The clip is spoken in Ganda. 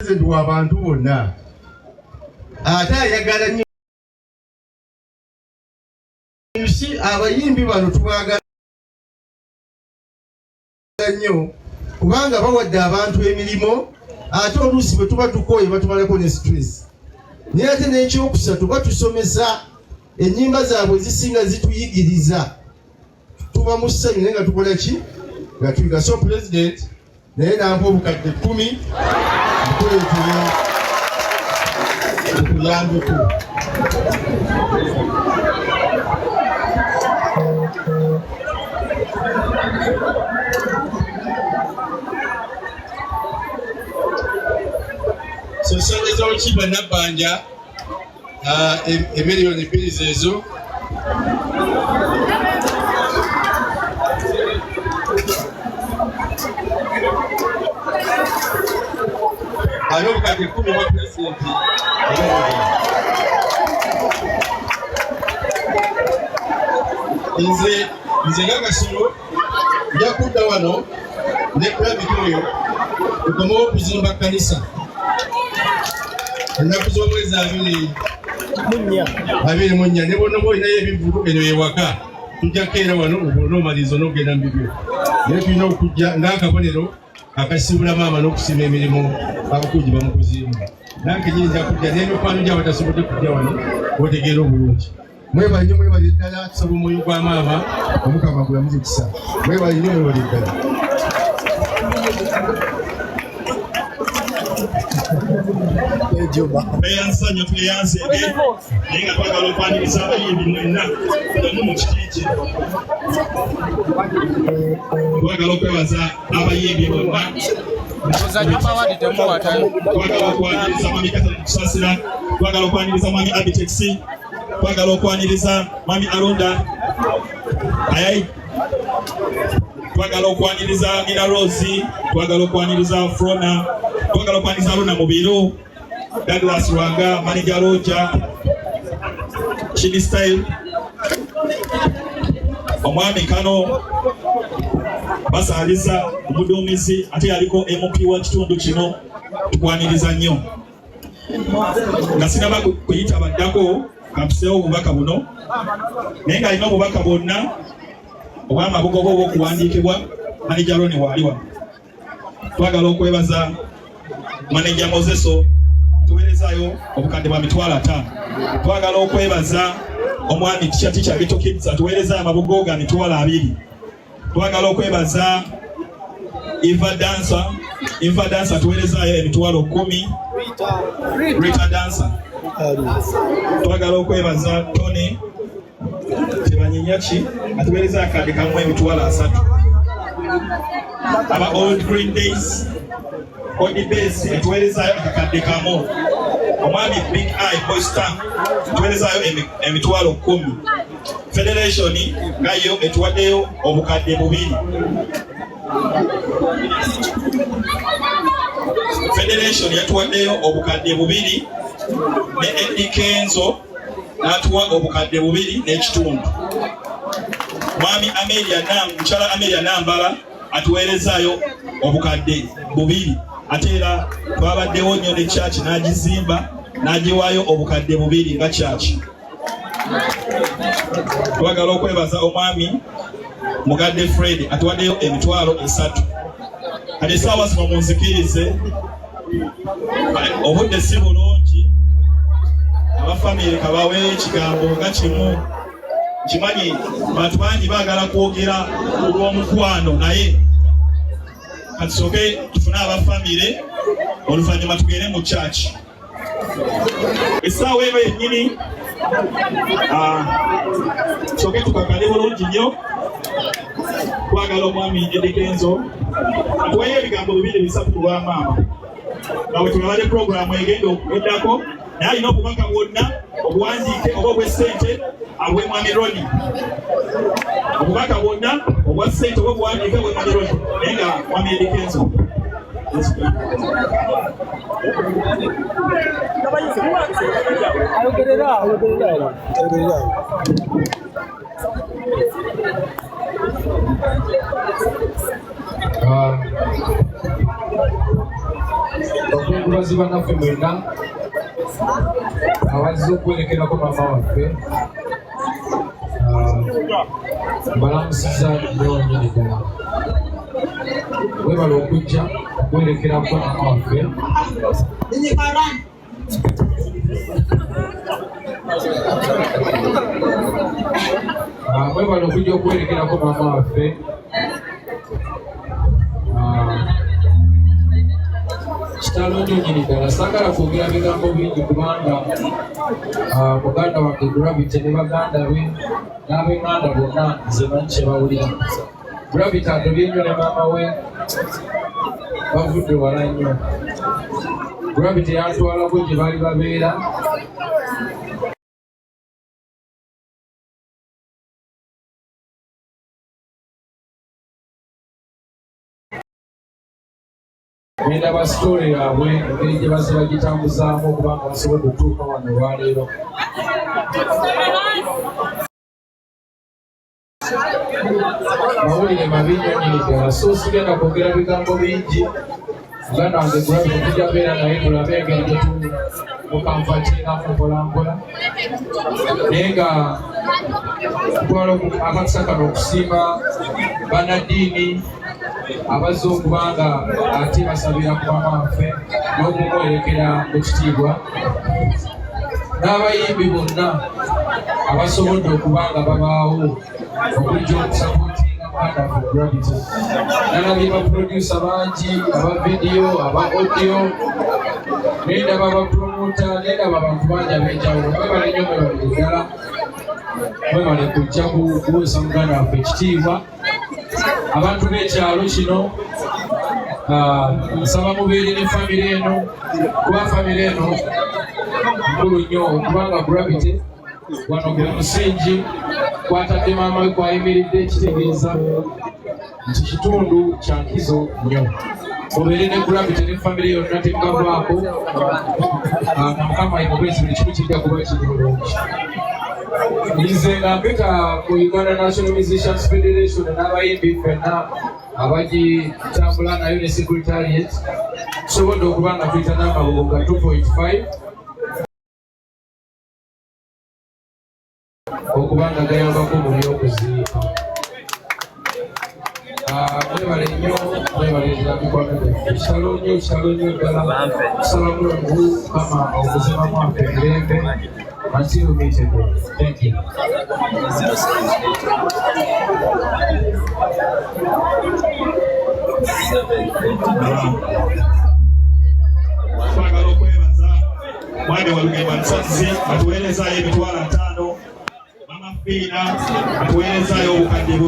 Pulezidenti w'abantu bonna ate ayagala nnyo si abayimbi bano tubaagala nnyo kubanga bawadde abantu emirimu ate oluusi bwe tuba tukooye batumalako ne stress naye ate n'ekyokusatu batusomesa ennyimba zaabwe ezisinga zituyigiriza tuba mu ssanyu naye nga tukola ki nga tuyiga so president naye nampa obukadde kkumi nkuleetera okuyambeko. So sente z'okiba Nabbanja emiliyoni bbiri zeezo. Ate obukadde kkumi obwa pulezidenti. Nze nga Kasolo nja kudda wano ne Gravity oyo tukomewo okuzimba kkanisa ennaku z'omwezi 24 ne bw'onoba olinayo ebivvulu eno ewaka tujja kukeera wano obw'onoomaliriza onoogenda mu bibyo naye tulina okujja ng'akabonero akasiibula maama n'okusiima emirimu abakulu gye bamukozeemu nange nyinza kujja n'emikwano gy'abatasobodde kujja wano otegeera obulungi. Mwebale nnyo, mwebale ddala. Tusaba omwoyo gwa maama Omukama gulamuze kisa. Mwebale nnyo, mwebale ddala. Tweyanza nnyo, tweyanzeege naye nga twagala okwaniriza abayimbi mwenna omu mu kiti kye. Twagala okwebaza abayimbi bonna. Twagala okwaniriza Mwami Catherine Kusasira, twagala okwaniriza Mwami Abitex, twagala okwaniriza Mwami Arunda Ayai, twagala okwaniriza Nina Rose, twagala okwaniriza Frona, twagala okwaniriza Aruna Mubiru, Douglas Lwanga, Manager Roger, Chidi Style, omwami Kano basaaliza omuduumizi ate yaliko MP wa kitundu kino, tukwaniriza nnyo. Nga sinaba kuyita baddako, kampiseewo obubaka buno, naye ng'alina obubaka bwonna obw'amabugo oba obw'okuwandiikibwa, Manager Ronnie waali wano. Twagala okwebaza Manager Mozeso tuweerezaayo obukadde bwa 500,000. Twagala okwebaza omwami Ticha Ticha Ghetto Kids atuweerezaayo amabugo ga 20,000. Twagala okwebaza Eva Dancer, Eva Dancer atuweerezaayo 10,000. Rita Dancer. Twagala okwebaza Tony Tebanyinyaki atuweereza akadde kamu 30,000. Aba Old Green Days Old Base etuweerezaayo akakadde kamu. Omwami Big Eye Boy Star etuweerezaayo 10,000. Federation nga yo etuwaddeyo obukadde bubiri. Federation yatuwaddeyo obukadde bubiri ne Eddie Kenzo n'atuwa obukadde bubiri n'ekitundu. Mwami Amelia Nam, mukyala Amelia Nambala atuweerezaayo obukadde bubiri. Ate era twabaddewo nnyo ne church n'agizimba n'agiwaayo obukadde bubiri nga church. Twagala okwebaza omwami Mugadde Fred atuwaddeyo 30,000. Kati essaawa zino munzikirize, obudde si bulungi, abafamire kabawe ekigambo nga kimu. Nkimanyi bantu bangi baagala kwogera olw'omukwano, naye katusooke tufune abafamire oluvannyuma tugende mu church. Essaawa eno yennyini tusooke tukakane bulungi nnyo. Twagala omwami Eddie Kenzo atuweeyo ebigambo bibiri bisatu ku lwa maama nga bwe tulaba ne pulogulaamu egenda okuddako, naye alina obubaka bwonna obuwandiike oba obw'essente abuwe mwami Ronnie. Obubaka bwonna obwa ssente oba obuwandiike bwe mwami Ronnie, naye nga mwami Eddie Kenzo. Bakungubazi bannaffe mwenna abazze okuwerekerako maama waffe, mbalamusiza nnyo nnyini ddala. Webale okujja okuwerekerako maama waffe. Mwebale okujja okuwerekerako maama waffe. Kitalo nnyo nnyini ddala. Saagala kwogera bigambo bingi kubanga muganda wange Gravity ne baganda be n'ab'eŋŋanda bonna nze manyi kye bawulira. Gravity adobye nnyo ne maama we, bavudde wala nnyo. Gravity yantwalako gye baali babeera. Nendaba sitole yaabwe engeri gye bazze bagitambuzaamu okuba nga basobodde okutuuka wano olwaleero. Mawulire mabi nnyo nnyini ddala, so sigenda kwogera bigambo bingi. Muganda wange Gravity tujja kubeera naye tulabe engeri gye tumukanfatingamu mpola mpola, naye nga tutwala akakisa kano okusiima bannaddiini abazze okuba nga ate basabira ku maama waffe n'okumwerekera mu kitiibwa, n'abayimbi bonna abasobodde okuba nga babaawo okujja okusapootinga muganda waffe Gravity. Nalabye baprodusa bangi aba vidiyo, aba audio, nendaba abapromota, nendaba abantu bangi ab'enjawulo. Mwebale nnyo, mwebale ddala, mwebale kujja kuweesa muganda waffe ekitiibwa. Abantu b'ekyalo kino, nsaba mubeere ne famire eno, kuba famire eno nkulu nnyo, okubanga Gravity wano gwe musingi kwatadde maama we kwayimiridde, kitegeeza nti kitundu kya nkizo nnyo. Mubeere ne Gravity ne famire yonna, temugavaako. Nga Mukama imubezi, buli kimu kijja kuba kiri bulungi. Nze nga mpita mu Uganda National Musicians Federation n'abayimbi ffenna abagitambula nayo ne secretariat, tusobodde okuba nga tuyita n'amabugo ga 2.5 okuba nga gayambako mu by'okuziika. Mwebale nnyo, mwebale ddala mikwano gyaffe. Kitalo nnyo, kitalo nnyo ddala. Tusaba Mulungu Mukama obuzima mwaffe emirembe. Until we meet again. Thank you. Twagala okwebaza mwami Walugembe Nsanzi atuweerezaayo 500,000, Mama Fiina atuweerezaayo obukadde.